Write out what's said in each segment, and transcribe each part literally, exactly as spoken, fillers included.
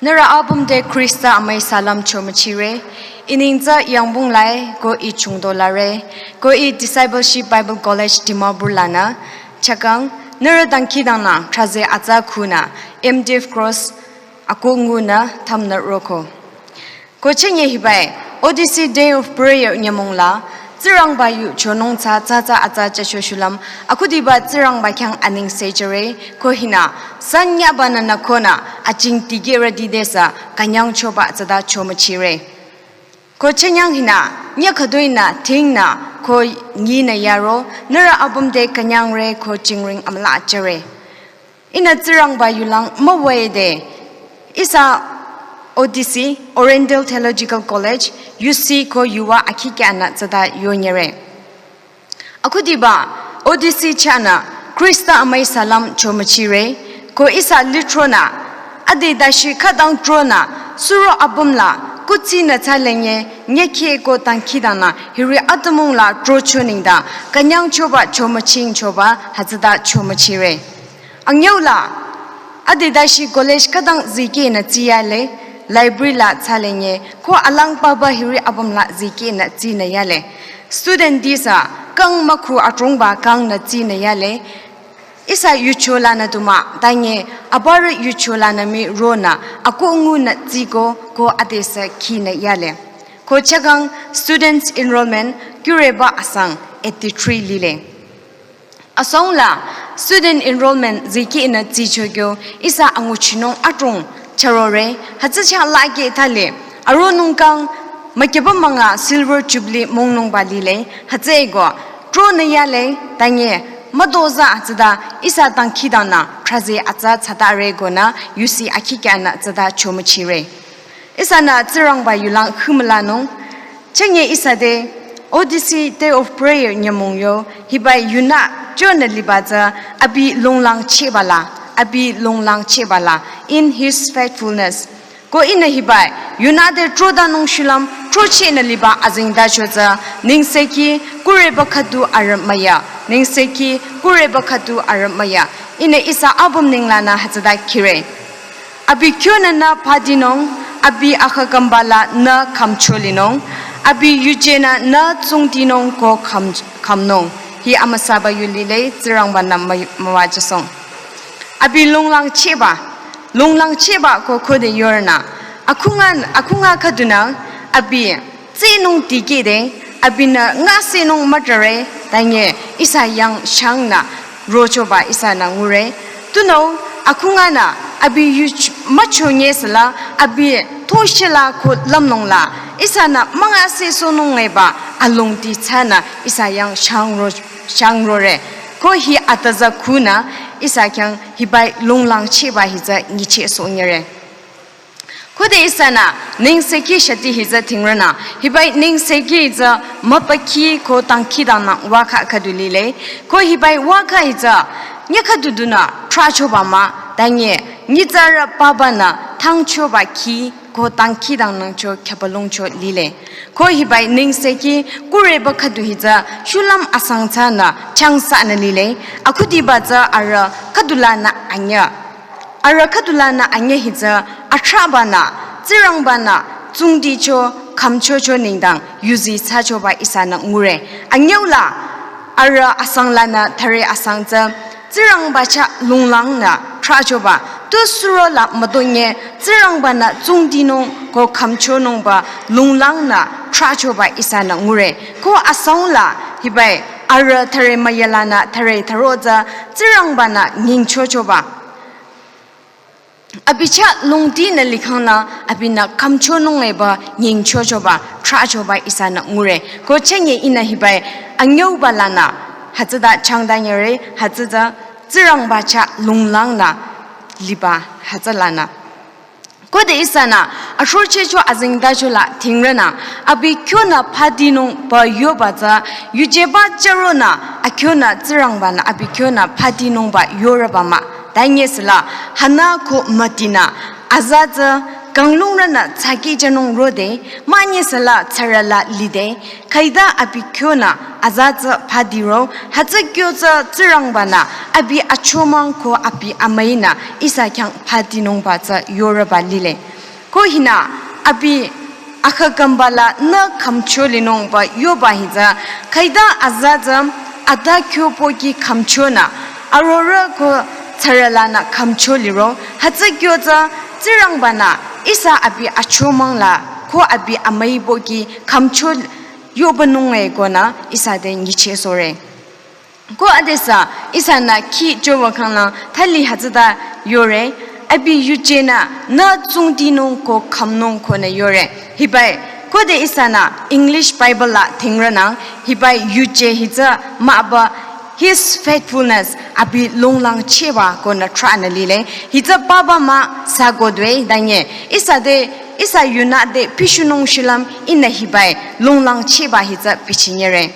Nührü apüm te Khrista amüi salam chomüchire. Ineng tsü Yangbung Lai ko I Chungdo Lare, ko I Discipleship Bible College Dimapur lanü. Chakang, nührü dangkhidangnang thraze atsa khunü M D F Cross akoh ngunü thamnü roko. Ko chünye hibai, O D C Day of Prayer nyümong la, Tsingrangba yu chonung tsü tsü tsü atsa chasho shulüm, akhudiba Tsingrangba khyang aneng sejüre, ko hinü, san nyaba nü nü konü, aching tige rüdi desa, künyang choba tsüda chomüchire. Ko chünyang hinü, nya khüdui nü, ting nü, ko nyi nü yaro, nührü apüm te künyangre, ko chingring amüla jüre. Ihnü Tsingrangba yulang müwüde, ihsa O T C, Oriental Theological College, U C ko yuva akhi kyanü tsüda yonyere. Akhudiba, O T C chahnü, Khrista amüi salam chomüchire, ko ihsa litronü, ade dashi khütang tronü, suro apüm la, kutsi nü tsalenye, nyekhe ko dangkhidangnang, hiri atümung la trocho nengdang, künyang choba chomüching choba, hütsüda chomüchire. Anyüu la, ade dashi college khütang zikehnü tsiyale, library la tsalenye, ko alang papa hiri apüm la zikehnü tsinü yale. Student disa, kang mükhu adrongba kangnü tsinü yale. Ihsa yucho lanü du mah, tanye, abürü yucho lanü mii ronü, akoh ngunü tsiko, ko adesü khinü yale. Ko chakang students enrollment, kureba asang eighty-three lile. Asang la, student enrollment zikehnü tsicho kyo, ihsa anguchinung adrong chürore, hütsü chah lage thale, aronung kang, mükiba münga silver jubilee mongnungba lile, hütsüeko, tronü yale, tanye, müdoza tsüda, ihsa dangkhidangnang, thraze atsa tsüda re konü, U C akhi kyanü tsüda chomüchire. Ihsanü Tsingrangba yulang khümülanung. Chünye ihsa te O T C Day of Prayer nyümong yo, hibai yunü chonü liba tsü abi longlangchehba la, abi longlangchehba la, in his faithfulness. Ko ihnü hibai, yunü te trodanung shulüm, trochehnü liba azengtacho tsü, nengseki, kureba khüdu arüh müya, nengseki, kureba khüdu arüh müya, ihnü ihsa apüm nenglanü hütsüda khire. Abi kyonü nü phadinung, abi akha kamba la nü khümcholinung, abi yujenü nü tsungdinung ko khüm-, khümnung. Hi amüsaba yu lile Tsingrangbanü mü-, müwajüsong. Abi longlangchehba, longlangchehba ko khode yornü. Akhunga, akhunga khüdunü, abi tsinung tikide, abinü ngasinung mütrare, tanye ihsa yang shangnü, rochoba ihsanü ngure. Tunüo, akhunganü, abi yuch-, müchonye süla, abi toshila ko lümnung la, ihsanü müngasisonung ngeba, alongti tsünü, ihsa yang shangro, shangrore. Ko hi ataza khunü, ihsa khyang hibai longlangchehba hitsü nyichehsonyere. Khode ihsanü, nengseki shati hitsü thingrünü, hibai nengseki hitsü müpakhi ko dangkhidangnang wakha khüdu lile, ko hibai wakha hitsü, nyi khüdudunü, trachoba mah, tanye, nyitsarü pabanü, thangchoba khi, ko dangkhidangnangcho khyapalongcho lile. Ko hibai nengseki, kureba khüdu hitsü, shulüm asang tsünü, changsanü lile, akhudiba tsü arüh, khüdulanü anyüh. Arüh khüdulanü anyüh hitsü athrabanü, Tsingrangbanü, tsungdicho, khümchocho nengdang, yuzi thsachoba ihsanü ngure. Anyüu la, arüh asang lanü thare asang tsü, Tsingrangba chah longlangnü, thrachoba, tu suro la müdonye, Tsingrangbanü, tsungdinung, ko khümchonungba, longlangnü, thrachoba ihsanü ngure. Ko asang la, hibai, arüh thare müyalanü, thare tharo tsü, Tsingrangbanü, nyingchochoba. Abi chah longdinü likhangnü, abinü khümchonung eba nyingchochoba, thrachoba ihsanü ngure. Ko chünye ihnü hibai, anyüuba lanü, hütsüta changdanyere, hütsüta Tsingrangba chah longlangnü, liba hütsülanü. Khode ihsanü, ashorchehcho azengtacho la thingrünü, abi kyonü phadinungba yoba tsü, yujeba chüronü, akyonü Tsingrangbanü, abi kyonü phadinungba yorüba mah. Tanye süla, hana ko mütinü, aza tsü, kanglungrünü tsaki jünung rode, manye süla tsarüla lide, khaida abi kyonü, aza tsü phadiro, hütsü kyo tsü Tsingrangba-nü abi achomang ko abi amüinü ihsa khyang phadinungba tsü yoreba lile. Ko hinü abi akha kambala nü khümcho linungba yoba hi tsü, khüta aza tsü ata kyo pohki khümchonü, arorüh ko tsarülanü khümcho liro, hütsü kyo tsü Tsingrangba-nü ihsa abi achomang la ko abi amüi pohki khümcho yobanung-e konü ihsa te nyichehsohre. Ko adesü ihsanü khi choba khanglang thali hütsüta yore, abi yujenü nü tsungdinung ko khümnung konü yore. Hibai, khode ihsanü English Bible la thingrünang, hibai yuje hi tsü mahba His faithfulness, abi longlangchehba konü thranü lile. Hi tsü papa mah sako due, tanye ihsa te, ihsa yunü te pishunung shilüm ihnü hibai longlangchehba hi tsü bichinyere.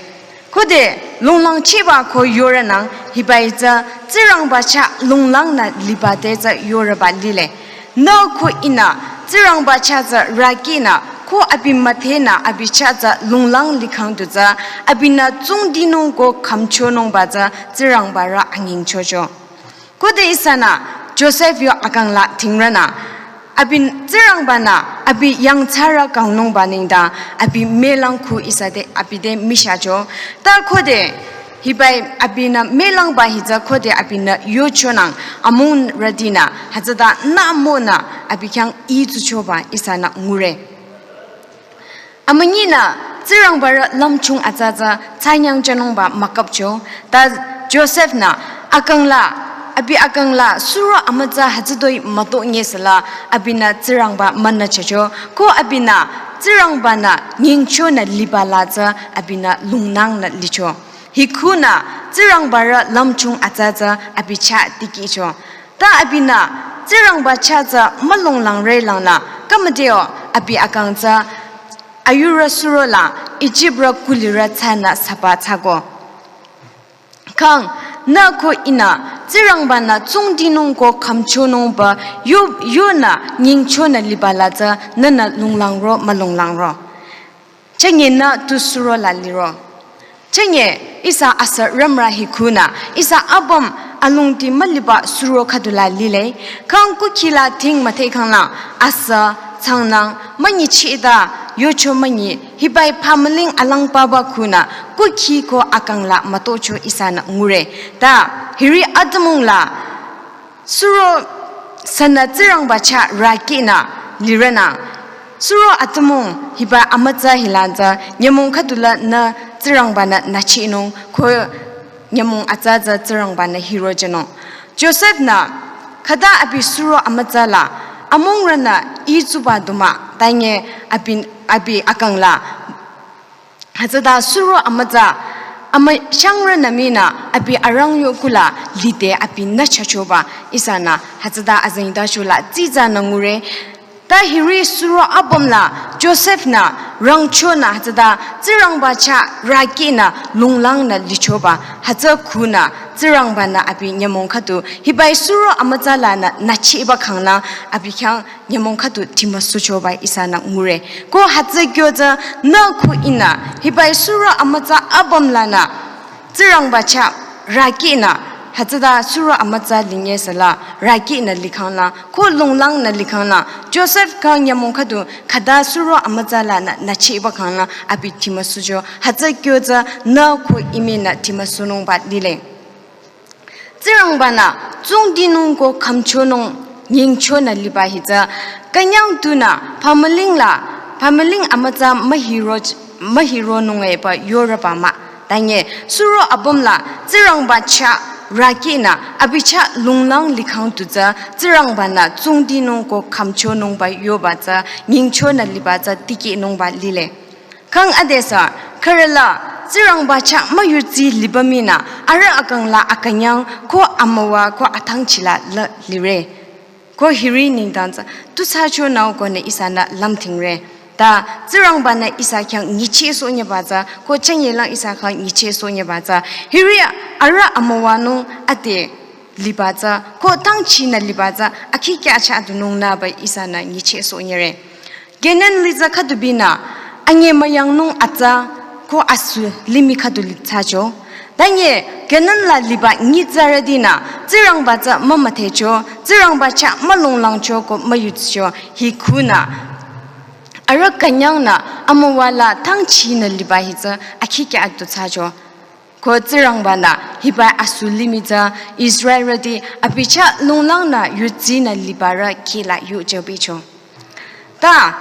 Khode longlangchehba ko yorünang, hibai tsü Tsingrangba chah longlangnü liba te tsü yoreba lile. Nü ko ihnü Tsingrangba chah tsü rükinü ko abi müdhenü abi chah tsü longlang likhang du tsü, abinü tsungdinung ko khümchonungba tsü Tsingrangba rü anyingchocho. Khode ihsanü Josef yo akang la thingrünü, abinü Tsingrangba-nü abi yangthsarü kangnungba nengdang abi melang khu ihsa te abi te mishacho. Ta khode hibai abinü melangba hi tsü khode abinü yochonang, amungrütinü hütsüta nümonü abi khyang itsuchoba ihsanü ngure. Amünyinü Tsingrangba rü lümchung atsa tsü thsanyangchanungba müküpcho. Ta Josef-nü akang la, abi akang la suro amütsa hütsütoi müto nyesüla abinü Tsingrangba münüchacho. Ko abinü Tsingrangba-nü nyingchonü liba la tsü abinü longnangnü licho. Hi khunü Tsingrangba rü lümchung atsa tsü abi chah tikehcho. Ta abinü Tsingrangba chah tsü mülonglangre langnü, khümüdeo abi akang tsü ayurü suro la Ijiprü kulirü thsanü süba thsako. Kang, nü ko ihnü Tsingrangba-nü tsungdinung ko khümchonungba yo, yonü nyingchonü liba la tsü nühnü longlangro mülonglangro. Chünye nü tu suro la liro. Chünye ihsa asü rümrü hi khunü, ihsa apüm alongdi müliba suro khüdu la lile. Kang kukhi la thing müdhe khanglang asü tsangnang münyichehta yocho münyi, hibai phamüling alang papa khunü kukhi ko akang la mütocho ihsanü ngure. Ta hiri atümung la suro sünü Tsingrangba chah rükinü lirünü. Suro atümung hiba amütsa hi la tsü nyümong khüdu la nü Tsingrangba-nü nüchehnung ko nyümong atsa tsü Tsingrangba-nü hirojünung. Josef-nü khüta abi suro amütsa la amungrünü itsuba du mah, tanye abi, abi akang la hütsüta suro amütsa, amüshangrünü minü abi arang yo kula lide abinü chachoba ihsanü hütsüta azengtacho la tsitsanü ngure. Ta hiri suro apüm la Josef-nü rangchonü hütsüta Tsingrangba chah rükinü longlangnü lichoba, hütsü khunü Tsingrangba-nü abi nyümong khüdu hibai suro amütsa lanü nüchehba khanglang abi khyang nyümong khüdu timüsuchoba ihsanü ngure. Ko hütsü kyo tsü nü ko ihnü hibai suro amütsa apüm lanü Tsingrangba chah rükinü, hütsüta suro amütsa linyesüla rükinü likhanglang ko longlangnü likhanglang, Josef khyang nyümong khüdu khüta suro amütsa lanü nüchehba khanglang abi timüsucho, hütsü kyo tsü nü ko ihminü timüsunungba lile. Tsingrangba-nü tsungdinung ko khümchonung nyingchonü liba hi tsü künyang tunü phamüling la, phamüling amütsa mühiro, mühironung-e pü yorüba mah. Tanye suro apüm la Tsingrangba chah rükinü abi chah longlang likhang du tsü Tsingrangba-nü tsungdinung ko khümchonungba yoba tsü nyingchonü liba tsü tikehnungba lile. Kang adesü, khürüla Tsingrangba chah müyutsi liba minü arüh akang la akünyang ko amüwa ko athangchi la lire. Ko hiri nengdang tsü tu thsachonü konü ihsanü lümthingre. Ta Tsingrangba-nü ihsa khyang nyichehsohnyeba tsü ko chünyelang ihsa khyang nyichehsohnyeba tsü, hiri arüh amüwanung ade liba tsü ko thangchinü liba tsü akhi kya chah dunung nüba ihsanü nyichehsohnyere. Kenan litsü khüdubinü anyemüyangnung atsa ko asu limih khüdu li thsacho. Tanye Kanan la liba nyitsarütinü Tsingrangba tsü mümüdhecho, Tsingrangba chah mülunglangcho ko müyuchicho hi khunü arüh künyangnü amüwa la thangchinü liba hi tsü akhikya atu thsacho. Ko Tsingrangba-nü hiba asu limih tsü Israelrüti abi chah lunglangnü yudsinü libarü kihla yucho bicho. Ta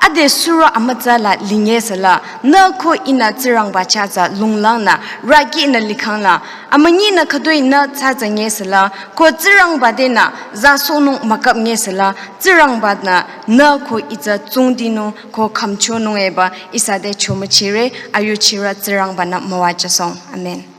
ade suro amütsa la linye sela nü ko ihnü Tsingrangba chah tsü lunglangnü rükinü likhang la amünyinü khütoi nü tsatsa nye sela ko Tsingrangba tenü zasohnung müküp nye sela Tsingrangba-nü nü ko ih tsü tsungdinung ko khümchonung eba ihsa te chomüchire. Ayuchirü Tsingrangba-nü müwajüsohng. Amen.